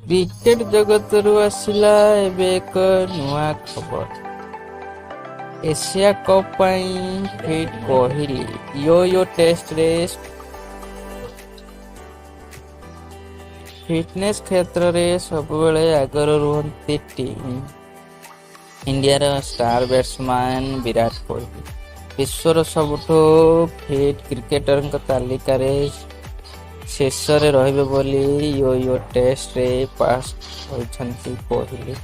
Cricket ଜଗତରୁ ଆସିଲା ଏବେ ଏକ ନୂଆ ଖବର। ଏସିଆ କପ୍ ପାଇଁ ଫିଟ୍ କୋହଲି, ୟୋ-ୟୋ ଟେଷ୍ଟରେ ଫିଟନେସ୍ କ୍ଷେତ୍ରରେ ସବୁବେଳେ ଆଗରେ ରୁହନ୍ତି ଟିମ୍ ଇଣ୍ଡିଆର ଷ୍ଟାର ବ୍ୟାଟ୍ସମ୍ୟାନ୍ ବିରାଟ କୋହଲି। ବିଶ୍ୱର ସବୁଠୁ ଫିଟ୍ କ୍ରିକେଟରଙ୍କ ତାଲିକାରେ ଶୀର୍ଷରେ ରହିବେ ବୋଲି ୟୋ-ୟୋ ଟେଷ୍ଟରେ ପାସ୍ ହୋଇଛନ୍ତି କୋହଲି।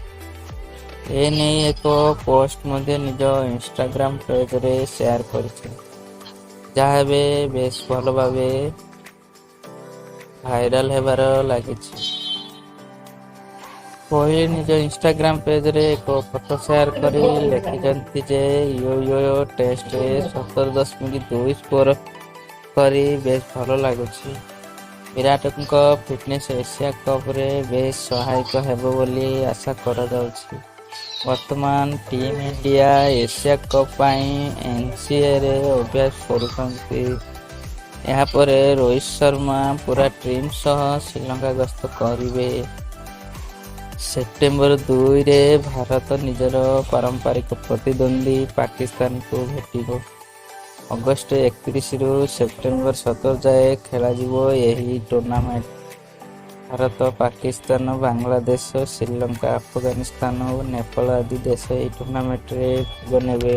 ଏନେଇ ଏକ ପୋଷ୍ଟ ମଧ୍ୟ ନିଜ ଇନଷ୍ଟାଗ୍ରାମ ପେଜରେ ସେୟାର କରିଛନ୍ତି, ଯାହା ଏବେ ବେଶ ଭଲ ଭାବେ ଭାଇରାଲ ହେବାରେ ଲାଗିଛି। କୋହଲି ନିଜ ଇନଷ୍ଟାଗ୍ରାମ ପେଜରେ ଏକ ଫଟୋ ସେୟାର କରି ଲେଖିଛନ୍ତି ଯେ, ୟୋ-ୟୋ ଟେଷ୍ଟରେ 17.2 ସ୍କୋର କରି ବେଶ ଭଲ ଲାଗୁଛି। ବିରାଟଙ୍କ ଫିଟନେସ୍ ଏସିଆ କପରେ ବେଶ ସହାୟକ ହେବ ବୋଲି ଆଶା କରାଯାଉଛି। ବର୍ତ୍ତମାନ ଟିମ୍ ଇଣ୍ଡିଆ ଏସିଆ କପ୍ ପାଇଁ ଏନସିଏରେ ଅଭ୍ୟାସ କରୁଛନ୍ତି। ଏହାପରେ ରୋହିତ ଶର୍ମା ପୂରା ଟିମ୍ ସହ ଶ୍ରୀଲଙ୍କା ଗସ୍ତ କରିବେ। ସେପ୍ଟେମ୍ବର 2ରେ ଭାରତ ନିଜର ପାରମ୍ପରିକ ପ୍ରତିଦ୍ୱନ୍ଦ୍ୱୀ ପାକିସ୍ତାନକୁ ଭେଟିବ। ଅଗଷ୍ଟ 31ରୁ ସେପ୍ଟେମ୍ବର 17 ଯାଏ ଖେଳାଯିବ ଏହି ଟୁର୍ଣ୍ଣାମେଣ୍ଟ। ଭାରତ, ପାକିସ୍ତାନ, ବାଂଲାଦେଶ, ଶ୍ରୀଲଙ୍କା, ଆଫଗାନିସ୍ତାନ ଓ ନେପାଳ ଆଦି ଦେଶ ଏହି ଟୁର୍ଣ୍ଣାମେଣ୍ଟରେ ଭାଗ ନେବେ।